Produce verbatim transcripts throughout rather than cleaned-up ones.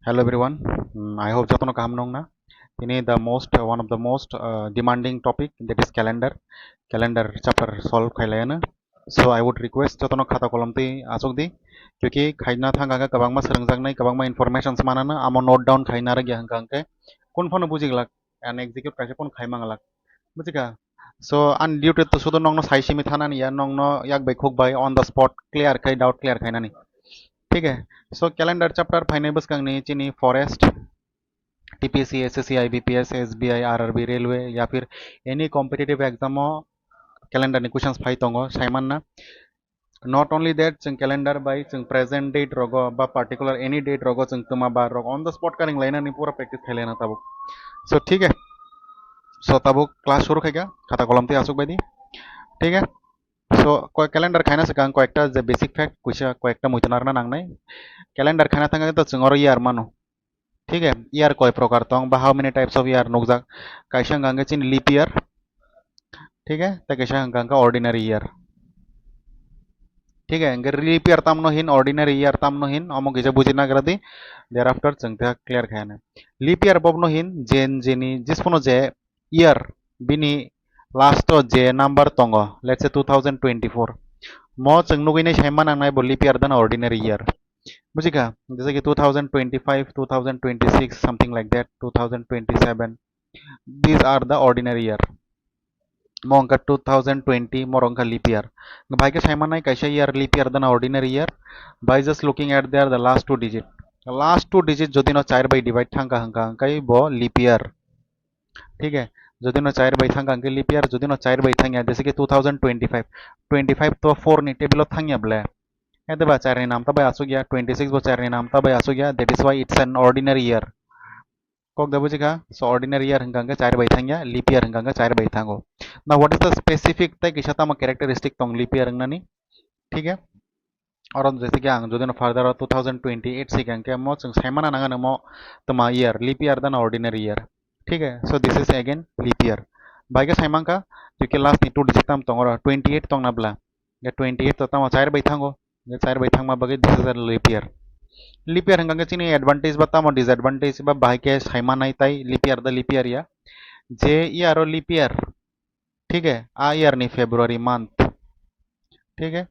Hello everyone, mm, I hope jotono kaham nongna. Tini the most, uh, one of the most, uh, demanding topic, that is calendar. Calendar chapter solve khailaiano. So I would request jotono khata kolom twi achuk di. Kyuki khaina thang hwnkhe kwbangma swrwngjaknai, kwbangma informations manano, amo note down khaina rwgya hwnkha hwnkhe kun phano bujiglak, and execute kaisa kun khaimanglak. Bujikha? So ani duty to sudo nongno sai simi thanani ya, nongno yak bai khuk bai on the spot clear khai, doubt clear khainani. Thik hai? So calendar chapter phainai bwskangni chini forest, T P S C, S S C, I B P S, S B I, R R B, railway, ya phir any competitive exam o calendar ni questions phai tongo, saimanna. Not only that, chwng calendar bai chwng present date rogo ba particular any date rogo chwng twma bar rok on the spot karing lainani pura practice khailaina tabuk. So thik hai? So tabuk class shuru khaika, khata kolom twi achuk bai di. Thik hai? So koi calendar khaina swkang koyekta je basic fact kuisa koyekta muitu narwkna nangnai. Calendar khaina thangkhe to chwng oro year mano. Thik hai? Year koi prokar tong ba how many types of year nukjak? Kaisa hwnkha hwnkhe chini leap year. Thik hai? Tei kaisa hwnkha hwnkhe ordinary year. Thik hai? Hwnkhe leap year tamno hin, ordinary year tamno hin, omo kisa buji nagra di. Thereafter chwng tei clear khaina. Leap year bobno hin, jen jeni jispono je year bini last o je number tongo, let's say two thousand twenty-four, mo chwng nugwi nai sai ma nangnai bo leap year dana ordinary year. Bujikha? Jesa ki two thousand twenty-five, two thousand twenty-six, something like that, two thousand twenty-seven, these are the ordinary year. Mo wngkha two thousand twenty, mo wngkha leap year. Bai khe sai manai kaisa year leap year dana ordinary year by just looking at there the last two digit. Last two digit jodi no char bai divide thangkha hwnkha hwnkhe bo leap year. Thik hai? Jodi no char bai thangkha hwnkhe leap year, jodi no char bai thangya, jesa ki two thousand twenty-five, twenty-five to four ni table o thangya ble. Ede ba char ni nam ta bai achukya, twenty-six bo char ni nam ta bai achukya, that is why it's an ordinary year. Kok da bujikha? So ordinary year hwnkha hwnkhe char bai thangya, leap year hwnkha hwnkhe char bai thango. Now what is the specific tei kisa tamo characteristic tong leap year wngnani? Thik hai? Oro jesa ki ang jodi no further o two thousand twenty-eight sikha hwnkhe mo chwng sai mana nangani mo twma year, leap year dana ordinary year. Thik hai? So this is again leap year. Bai khe sai mankha, twi khe last ni two digit tam tongo oro, twenty-eight tongna bla. Hwnkhe twenty-eight to tamo char bai thango. Hwnkhe char bai thangma bagwi this is a leap year. Leap year hwnkha hwnkhe chini advantage ba tamo disadvantage ba bahai khe sai manai tai leap year da leap year ya. Je year o leap year, thik hai, a year ni February month, thik hai,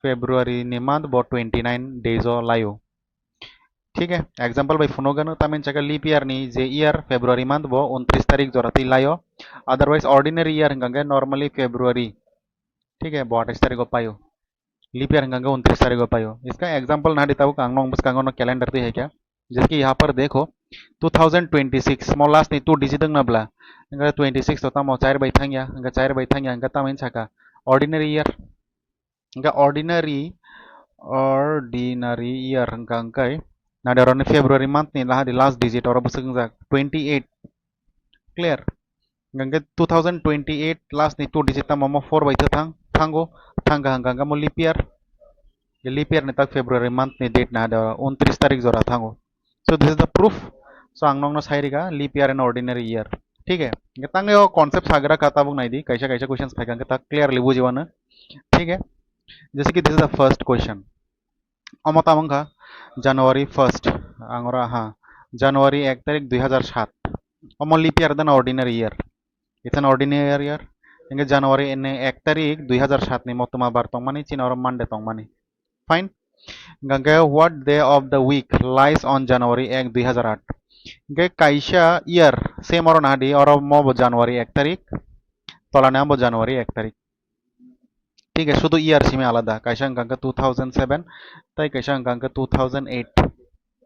February ni month bo twenty-nine days o laio. Thik hai? Example bai phunukgano, tamni chakhe leap year ni je year February month bo untris tarik jora twi laio. Otherwise ordinary year hwnkha hwnkhe normally February, thik hai, bo athais tarik o paio. Leap year hwnkha hwnkhe untris tarik o paio. Iska example nadi tabuk ang nong bwskango no calendar twi hai kha. Jesa ki yaha par dekho, two thousand twenty-six mo last ni two digit wngna bla. Hwnkhe twenty-six to tamo char bai thangya, hwnkhe char bai thangya hwnkhe tamni sakha ordinary year. Hwnkhe ordinary, ordinary year hwnkha hwnkhe nadi oro ni February month ni lahadi last digit oro bwswk wngjak twenty-eight. Clear? Hwnkhe two thousand twenty-eight last ni two digit tamo mo four bai thang, thango, thangkha hwnkha hwnkhe mo leap year. Leap year ni tak February month ni date nahadi oro untris tarik jora thango. So this is the proof. So ang nokno sai rikha leap year and ordinary year. Thik hai? Hwnkhe tangwi o concept sagra kha tabuk naidi, kaisa kaisa questions phaikha hwnkhe tak clearly bujiwano. Thik hai? Jesa ki this is the first question. Omo tamo wngkha January first, ang oro aha, January ek tarik dui hazar sat. Omo leap year dana ordinary year? It's an ordinary year. Hwnkhe January ni ek tarik dui hazar sat ni mo twma bar tongmani, chini oro Monday tongmani. Fine. Hwnkhe what day of the week lies on January ek dui hazar aat? Hwnkhe kaisa year, same oro nahadi, oro mo bo January ek tarik, tolani amo bo January ek tarik. Thik hai, sudu year simi alada, kaisa hwnkha hwnkhe two thousand seven, tei kaisa hwnkha hwnkhe two thousand eight.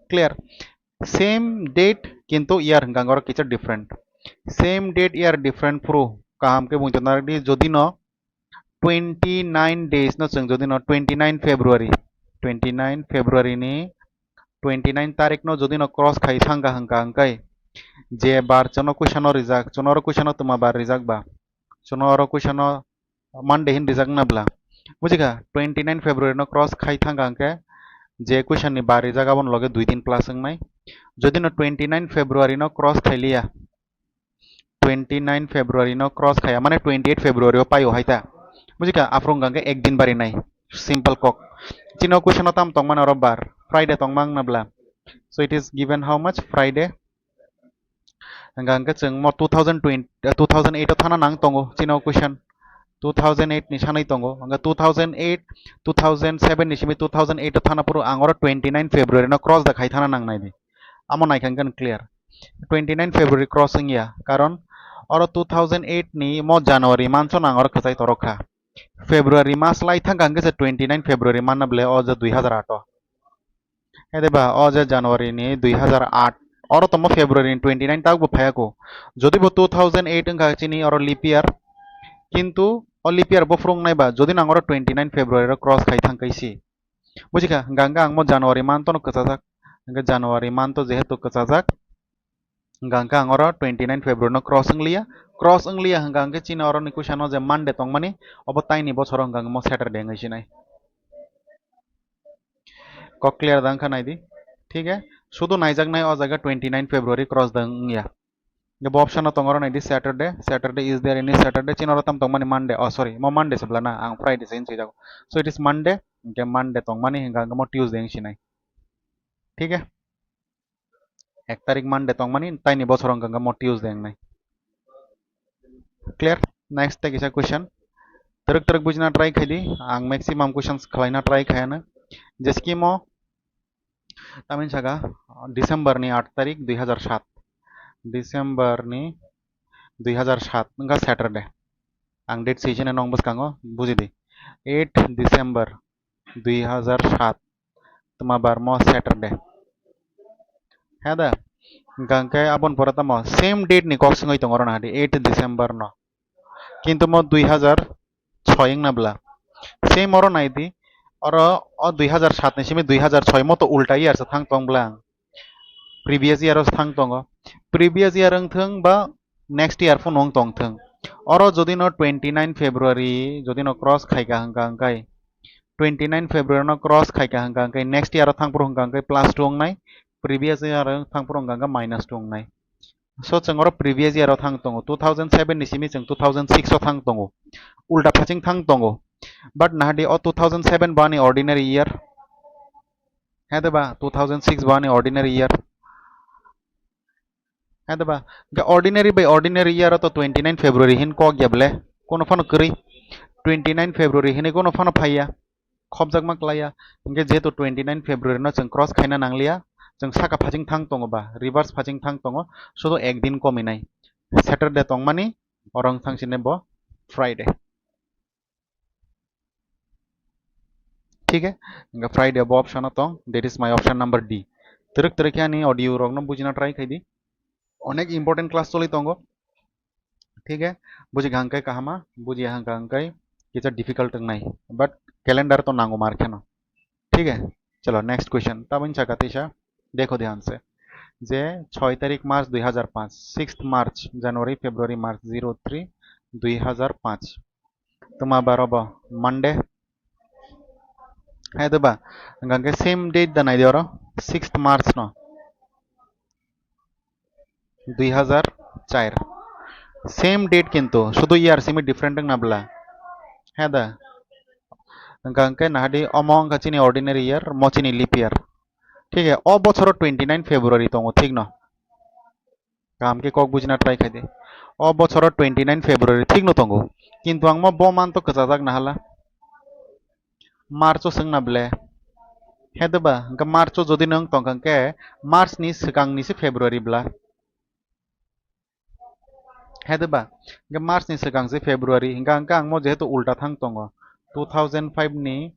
Clear? Same date, kintu year hwnkha hwnkhe oro kisa different. Same date, year different phuru kaham khe buino narwkdi, jodi no twenty nine days no chwng, jodi no twenty nine February, twenty nine February ni twenty nine tarik no jodi no cross khai thangkha hwnkha hwnkhe, je bar chwngno question o rijak, chwngno oro question o twma bar rijak ba, chwngno oro question o Monday hin rijak na bla. Bujikha, twenty nine February no cross khai thangkha hwnkhe je question ni bar rijak abono loge dui din plus wngnai. Jodi no twenty nine February no cross khailiya, twenty nine February no cross khaiya, mane twenty eight February o paio hai ta. Bujikha, aphuru hwnkha hwnkhe ek din bari nai. Simple kok. Chini o question o tam tongmani oro bar. Friday tongma wngna bla. So it is given how much? Friday. Hingka hingke chwng mo two thousand twenty, uh, two thousand eight o thana nang tongo, chini o question. Two thousand eight ni sanai tongo. Hingke two thousand eight, two thousand seven ni simi two thousand eight o thana phuru ang oro twenty nine February no cross da khai thana nang nai di. Amo naikha hingke clear. Twenty nine February cross wngya. Karon oro two thousand eight ni mo January month o nang oro kwchai torok kha. February mas lai thangkha hingke se twenty nine February manna bole o je dui hazar aat o. Hede ba, o je January ni dui hazar aat, oro tomo February ni twenty nine tabuk bo phaiya ko. Jodi bo two thousand eight wngkha chini oro leap year, kintu o leap year bo phwrwng nai ba, jodi nang oro twenty nine February ro cross khai thang kai si. Bujikha, hingka hingke ang mo January month no kwchajak, hingke January month o jehetu kwchajak, hingka hingke ang oro twenty nine February no cross wngliya, cross wngliya hingka hingke chini oro ni kuisa no je Monday tongmani, obo taini bosoro hingka hingke mo Saturday wngwi sinai. Kok clear da wngkha naidi. Thik hai? Sudu naijaknai o jaga twenty nine February cross da wngya. Bo option o tongo oro naidi Saturday. Saturday, is there any Saturday? Chini oro tam tongmani Monday. Oh, sorry, mo Monday se bwlana, ang Friday se hinwi swijago. So it is Monday. Hingke Monday tongmani hingka hingke mo Tuesday wngsinai. Thik hai? Ek tarik Monday tongmani, taini bosor hingka hingke mo Tuesday wngnai. Clear? Next tei kisa question. Twrwk twrwk bujina try khaidi, ang maximum questions khwlaina try khayana. Jeski mo, tamni saka, December ni aat tarik dui hazar saat. December ni dui hazar saat, wngkha Saturday. Ang date swijini nong bwskango bujidi. Eight December dui hazar saat, tma barmo Saturday. Heda, hingka hingke aboni pore tamo same date ni kok swngwi tongo oro nahadi eight December no. Kintu mo dui hazar soi wngna bwla. Same oro naidi, oro o dui hazar saat ni simi dui hazar soi mo to ulta year se thang tong bwla. Previous year o thang tongo. Previous year wng thung ba next year phano wng tong thung. Oro jodi no twenty nine February jodi no cross khaika hingka hingkai, twenty nine February no cross khaika hingka hingkai next year o thang phuru hingka hingkai plus two wngnai, previous year o thang phuru hingka hingkai minus two wngnai. So chwng oro previous year o thang tongo, two thousand seven ni simi chwng two thousand six o thang tongo, ulta phaching thang tongo. But nahadi o two thousand seven bani ordinary year, hede ba two thousand six bani ordinary year. Hede ba, hingke ordinary by ordinary year o to twenty nine February hin kok ya bole, kono phano kwrwi. Twenty nine February hinwi kono phano phaiya, khopjakma klaiya. Hingke jehetu twenty nine February no chwng cross khaina nangliya, chwng saka phaching thang tongo ba, reverse phaching thang tongo, sudu ek din kominai. Saturday tongmani, oro wng thang sini bo Friday. Thik hai? Hingke Friday bo option o tong, that is my option number D. Twrwk twrwk khe ani audio rok no bujina try khaidi. Onek important class choli tongo. Thik hai? Buji hangkai kahama, buji hangka hangkai kisa difficult wngnai. But calendar to nango mar kheno. Thik hai? Chalo, next question. Tabuk saka teisa, dekho dhyan se. Je choi tarik March dui hazar paanch, sixth March, January, February, March, zero three, dui hazar paanch. Tuma baro bo Monday. Hai de ba? Hingke same date da nai de oro, sixth March no. Dui hazar char. Same date kintu, sudu year simi different wngna bwla. Hai da? Hingke nahadi omo wngkha chini ordinary year, mo chini leap year. Thik hai, o bochoro twenty nine February tongo, thik no? Kaham khe kok bujina try khai di. O bochoro twenty nine February thik no tongo. Kintu ang mo bo manto kwchajak nahala. March o swngna ble. He de ba, hingke March o jodi nwng tongkha hingke March ni swkang ni se February bla. He de ba, hingke March ni swkang se February, hingke hingke ang mo jehetu ulta thang tongo. Two thousand five ni,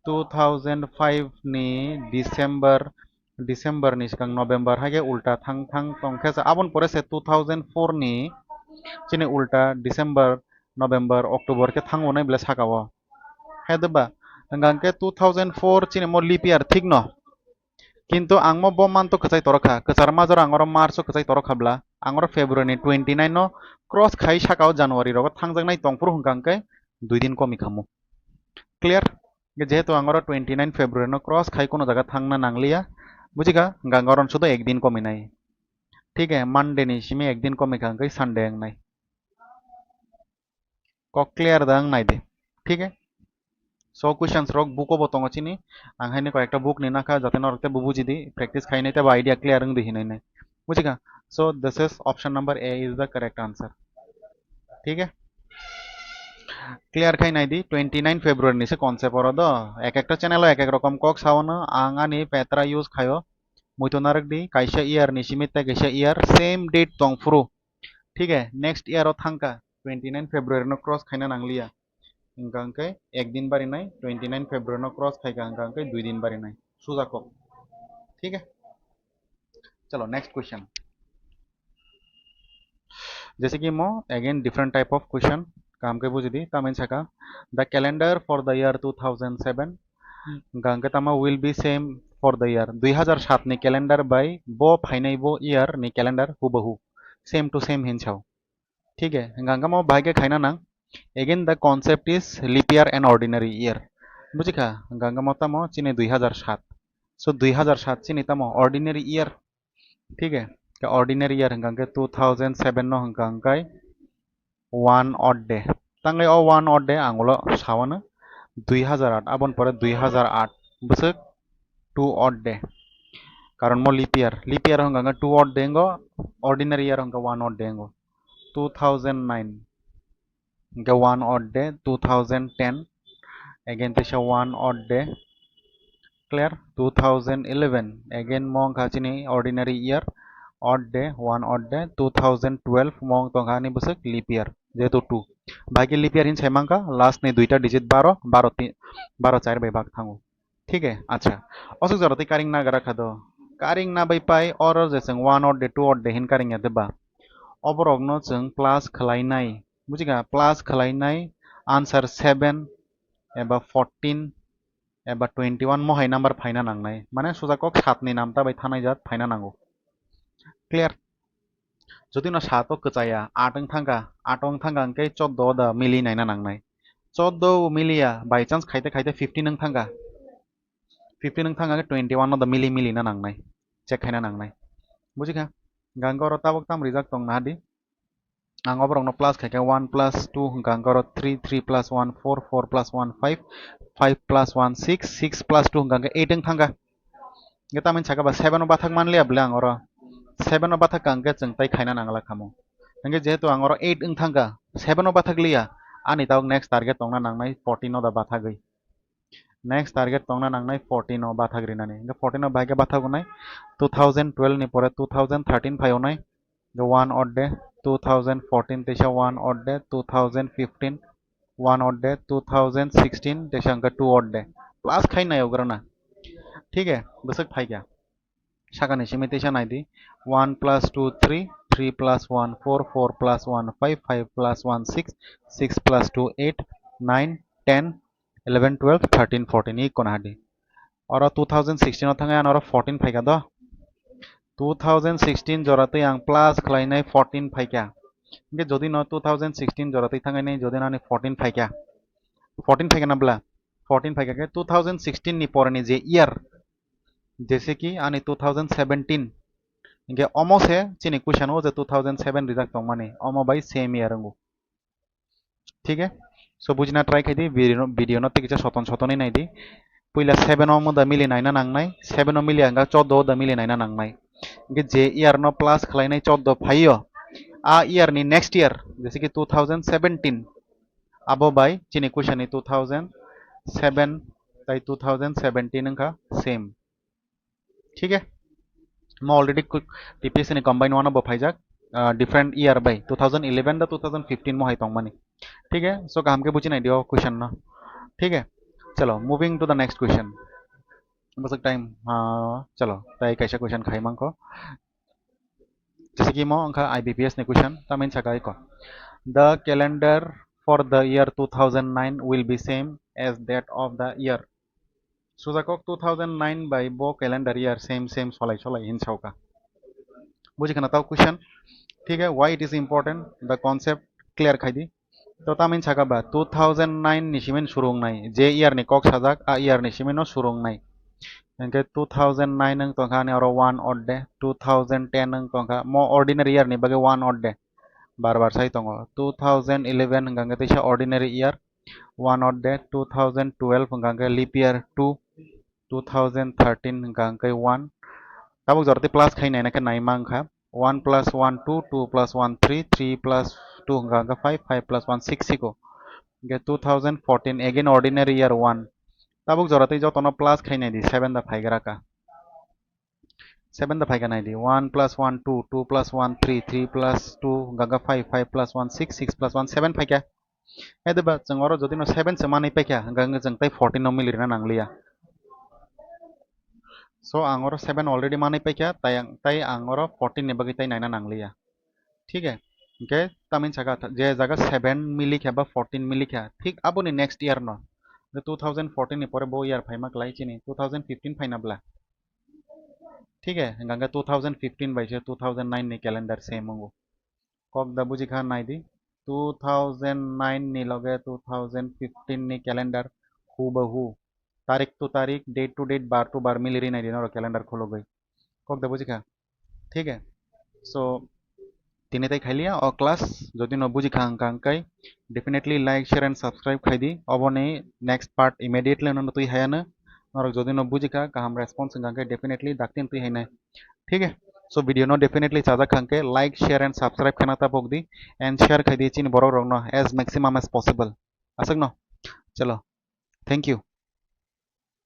two thousand five ni December, December ni swkang November hai khe ulta thang thang tong khe sa, aboni pore se two thousand four ni chini ulta December, November, October khe thango nai bele saka o. He de ba, hingka hingke two thousand four chini mo leap year thik no. Kintu ang mo bo manto kwchai torokha, kwchar majora ang oro March o kwchai torokha bla, ang oro February ni twenty nine no cross khai saka o January rogo thangjaknai tongphuru hingka hingke dui din komi khamu. Clear? Jehetu ang oro twenty nine February no cross khai kono jaga thangna nangliya, bujikha, hingka ang oro sudo ek din komi nai. Thik hai, Monday ni simi ek din komi kha hingke Sunday wngnai. Kok clear da wng nai di. Thik hai? So questions rok book o bo tongo chini, ang haino koi ekta book ni nakha, jate norok tebo bujidi, practice khainai tebo idea clear wngdi hinwi nai. Bujikha? So this is option number A is the correct answer. Thik hai? Clear khai nai di, twenty nine February ni se concept oro do. Ek ekta channel o ek ek rokom kok sao no, ang ani petra use khaio. Muitu narwk di, kaisa year ni simi tei kaisa year same date tong phuru. Thik hai? Next year o thangkha, twenty nine February no cross khaina nangliya. Hingka hingkai ek din bari nai, twenty nine February no cross khaika hingka hingkai dui din bari nai. Suja kok. Thik hai? Chalo, next question. Jese ki mo, again different type of question. Kaham khe buji di, tamni saka, the calendar for the year two thousand seven, hingka hingke tamo will be same for the year. Dui hazar sat ni calendar bai bo phainai bo year ni calendar hubahu. Same to same hin sao. Thik hai, hingka hingke mo bahai khe khaina nang. Again, the concept is leap year and ordinary year. Bujikha? Hingka hingke mo tamo chini dui hazar sat. So, dui hazar sat chini tamo ordinary year. Thik hai? Khe ordinary year hingka hingke two thousand seven no hingka hingke one odd day. Tangwi o one odd day ang ulo sawano dui hazar aat, aboni pore dui hazar aat bwswk two odd day. Karon mo leap year, leap year hingka hingke two odd day wngo, ordinary year hingka one odd day wngo. Two thousand nine hingke one odd day, two thousand ten again teisa one odd day. Clear? Two thousand eleven again mo wngkha chini ordinary year, odd day, one odd day. Two thousand twelve mo wng tongkha ani bwswk leap year, jehetu two. Bahai khe leap year hin sai mankha, last ni duita digit baro, baro ti-, baro char bai bak thango. Thik hai? Acha. Osuk jora tei karing nagra kha do. Karing na bai pai oro je chwng one odd day, two odd day hin karing ya de ba. Oborok no chwng plus khlai nai. Bujikha? Plus khlai nai answer seven eba fourteen eba twenty one mohai number phaina nangnai. Mane suja kok sat ni namta bai thanai jat phaina nango. Clear? Jodi no sat o kwchaya, aat wng thangkha, aat wng thangkha hingke choddo da mili naina nangnai. Choddo miliya, by chance khaite khaite fifteen wng thangkha. Fifteen wng thangkha hingke twenty one no da mili mili na nangnai. Check khaina nangnai. Bujikha? Hingka hingke oro tabok tam rijak tong naha di. Ang oborok no plus khaikhe one plus two hingka hingke oro three, three plus one four, four plus one five, five plus one six, six plus two hingka hingke eight wng thangkha. Hingke tamni saka ba seven o bathak manliya bole ang oro. Seven o bathak ka hingke chwng tai khaina nangla khamu. Hingke jehetu ang oro eight wng thangkha, seven o bathak liya, ani tabok next target tongna nangnai fourteen o da bathagwi. Next target tongna nangnai fourteen o bathak rinani. Hingke fourteen o bahai khe bathak wngnai two thousand twelve ni pore two thousand thirteen phai wngnai. Hingke one odd day, two thousand fourteen teisa one odd day, two thousand fifteen one odd day, two thousand sixteen teisa hingke two odd day. Plus khai nai ograna. Thik hai? Bwswk phaikha. Sakani simi teisa nai di. One plus two three, three plus one four, four plus one five, five plus one six, six plus two eight, nine, ten, eleven, twelve, thirteen, fourteen, iko na di. Oro two thousand sixteen o thangwi ano oro fourteen phaikha do. Two thousand sixteen jora twi ang plus khlainai fourteen phaikha. Hingke jodi no two thousand sixteen jora twi thangwi nai jodi no ani fourteen phaikha. Fourteen phaikha na bla? Fourteen phaikha khe two thousand sixteen ni poreni je year, jese ki ani two thousand seventeen. Hingke omo se chini question o je two thousand seven rijak tongmani, omo bai same year wngo. Thik hai? So bujina try khai di, video no, video no tei kisa soton sotonwi nai di. Puila seven o mo da mili naina nangnai, seven o mili hingka choddo o da mili naina nangnai. Hingke je year no plus khlainai choddo phaiyo, a year ni next year, jese ki two thousand seventeen, abo bai chini question ni two thousand seven tai two thousand seventeen wngkha same. Thik hai? Mo already ku-, T P S C ni combine one o bo phaijak, ah, different year bai, two thousand eleven da two thousand fifteen mo hai tongmani. Thik hai? So kaham khe buji nai di o question no. Thik hai? Chalo, moving to the next question. Bwswk time, ah, chalo, tai kaisa question khai mangkho. Jese ki mo wngkha I B P S ni question, tamni saka iko. The calendar for the year two thousand nine will be same as that of the year. Sujakok two thousand nine bai bo calendar year same same solai solai hin sauka. Buji khana tau question. Thik hai, why it is important? The concept clear khai di. To tamni saka ba two thousand nine ni simin surung nai. Je year ni kok sajak, a year ni simin no surung nai. Hingke two thousand nine wng tongkha ani oro one odd day, two thousand ten wng tongkha mo ordinary year ni bagwi one odd day. Bar bar sai tongo. Two thousand eleven hingka hingke teisa ordinary year. one or de, two thousand twelve hwnkha hwnkhe leap year two, two thousand thirteen hwnkha hwnkhe one. Tabuk jora tei plus khai naina khe naima wngkha, one plus one two, two plus one three, three plus two hwnkha hwnkhe five, five plus one six siko. Hwnkhe two thousand fourteen again ordinary year one. Tabuk jora tei jotono plus khai nai di, seven da phaigra kha. Seven da phaikha naidi, one plus one two, two plus one three, three plus two hwnkha five, five plus one six, six plus one seven phaikha. Hai diba, chwng oro jodi no seven se manwi paikha, hwnkha hwnkhe chwng tei fourteen no mili rwna nangliya. So ang oro seven already manwi paikha, tai ang, tai ang oro fourteen ni bagwi tai naina nangliya. Thik hai? Hwnkhe tamni saka je jaga seven milikha ba fourteen milikha, thik aboni next year no, je two thousand fourteen ni pore bo year phaima klai chini two thousand fifteen phaina bla. Thik hai, hwnkha hwnkhe two thousand fifteen bai se two thousand nine ni calendar same wngo. Kok da buji kha nai di, two thousand nine ni loge two thousand fifteen ni calendar hubahu, tarik to tarik, date to date, bar to bar mili ri nai di norok calendar khologwi. Kok da buji kha? Thik hai? So, tini tai khailiya o class, jodi no buji kha hwnkha hwnkhe definitely like, share and subscribe khai di. Oboni next part immediately no twi hayano. Norok jodi no buji kha, kaham response hwnkha hwnkhe definitely daktin twi hainai. Thik hai? So video no definitely chajak kha hwnkhe like, share and subscribe khana tapok di and share khai di chini borok rok no as maximum as possible. Aswk no. Chalo. Thank you.